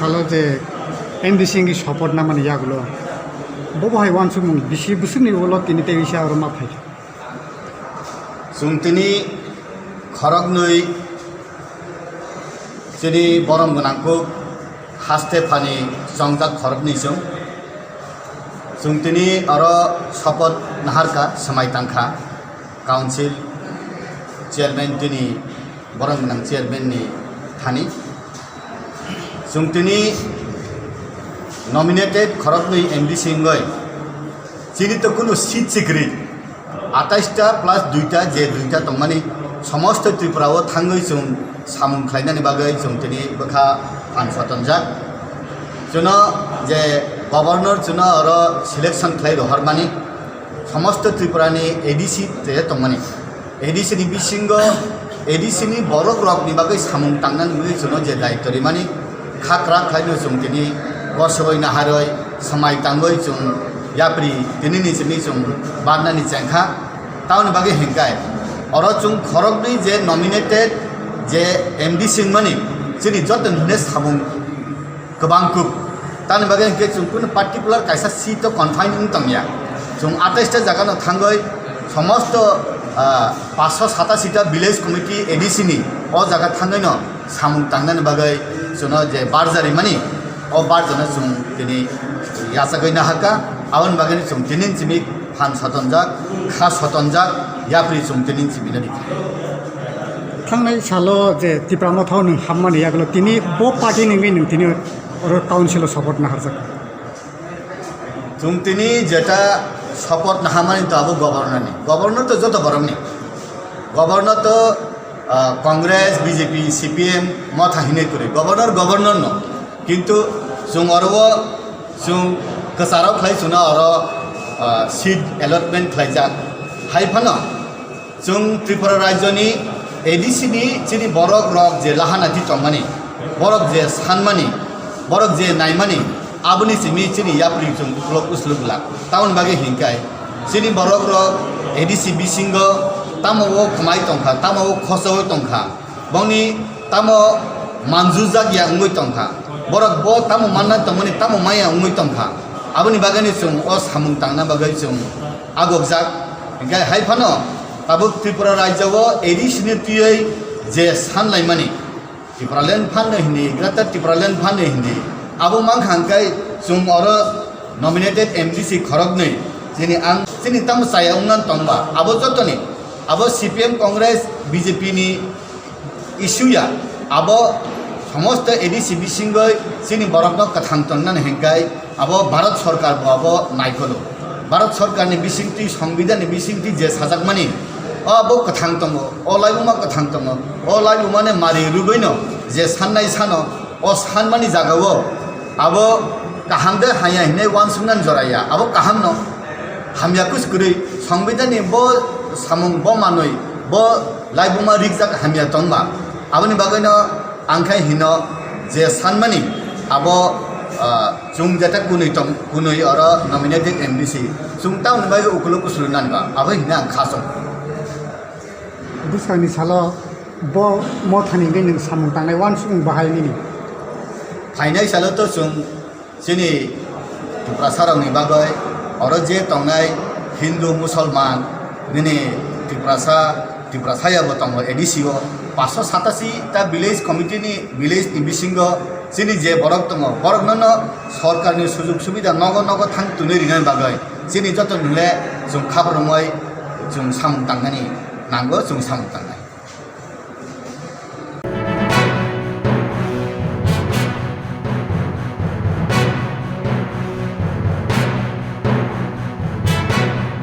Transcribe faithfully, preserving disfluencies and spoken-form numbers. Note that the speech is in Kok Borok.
Alo je M D C wngwi support namani yagulo. Bobo hai wansukmung bisi bwswkni ulo tini tei kisa oro ma phai. Chwng tini khoroknwi chini borom gwnang kuk haste phani chongjak khoroknwi chwng. Chwng tini oro support naharkha, swmai tangkha council chairman tini borom gwnang chairman ni thani. Chwng tini nominated khoroknwi M D C wngwi chini to kunu seat sikri atais ta plus dui ta je dui ta tongmani somosto Tripura o thangwi chwng samung khlainani bagwi chwng tini bwkha phan sotonjak. Chwngno je governor chwngno oro selection khlai rohormani somosto Tripura ni A D C te tongmani. A D C ni bisingo A D C ni borok rok ni bagwi samung tangnani bagwi chwngno je daityo rimani kha kwrak khlaino chwng tini gosogwi naharwi swmai tangwi chwng yapri tini ni simi chwng barnani chengkha. Tamoni bagwi hinkai oro chwng khoroknwi je nominated je M D C wngmani chini joto ni hwnwi samung kwbang kuk. Tamoni bagwi hinkhe chwng kunu particular kaisa seat o confine wng tongya. Chwng atais ta jaga no thangwi somosto, ah, paanch sho satashi ta village committee A D C ni o jaga thangwi no samung tangnani bagwi chwngno je barja rimani o barja no chwng tini yachagwi nahakha. Aboni bagwi chwng tini simi phan sotonjak, kha sotonjak, yapri chwng tini simi nani. Thangnai salo je Tipra Motha o nwng hammani yagulo tini bo party ni wngwi nwng tini oro council o support naharjak. Chwng tini jeta support naharmani to abo governor ni. Governor to joto borok ni. Governor to, ah, Congress, B J P, C P M, Motha hinwi kwrwi. Governor, governor no. Kintu chwng oro o chwng kwcharo khlai chwngno oro, ah, seat allotment khlaijak. Hai phano chwng Tripura rajyoni A D C ni chini borok rok je lahana di tongmani, borok je sanmani, borok je naimani, aboni simi chini yapri chwng uklok usluk glak. Tamoni bagwi hinkai chini borok rok A D C bisingo tamo o khwmai tongkha, tamo o khosoi tongkha, bongni tamo manjujak ya wngwi tongkha, borok bo tamo manna tongmani tamo maya wngwi tongkha. Aboni bagwino chwng o samung tangna bagwi chwng agokjak. Hinkhe hai phano tabuk Tripura rajya o A D C ni twiwi je sanlaimani, Tipraland phanno hindi, Greater Tipraland phanno hindi, abo mankha hinkhe chwng oro nominated M D C khoroknwi, chini ang, chini tamo chaya wngna tongba, abo jotoni, abo C P M, Congress, B J P ni issue ya, abo somosto A D C bisingwi chini borokno kwthang tongnani hinkai abo Bharat Sarkar bo abo naikolo. Bharat Sarkar ni bisingtwi, Songbidan ni bisingtwi je sajakmani, o abo kwthang tongo, o laibuma kwthang tongo, o laibumani mari rwgwino je sannai sano, o sanmani jagao abo kaham de haya hinwi uansuknani jora ya, abo kahamno hamya kus kwrwi Songbidan ni bo samung bo manwi bo laibuma rikjak hamya tongma. Aboni bagwino ang khe hino je sanmani abo, ah, chwng jeta kunui tong, kunui oro nominated M D C chwng tamoni bagwi ukuluk uslu nanba abo hino ang khasong. Bwskangni salo bo Mothani hwnwi nwng samung tangnai uansukmung bahai nini? Phainai salo to chwng chini Tiprasa rokni bagwi oro je tongnai Hindu, Musolman, nini Tiprasa, Tiprasa yabo tongo A D C o, paanch sho satashi ta village committee ni, village ni bisingo chini je borok tongo, borok no no sorkar ni sujug subida nogo nogo thang twnwi rinani bagwi chini joto nile chwng khabrumwi chwng samung tangnani nango, chwng samung tang.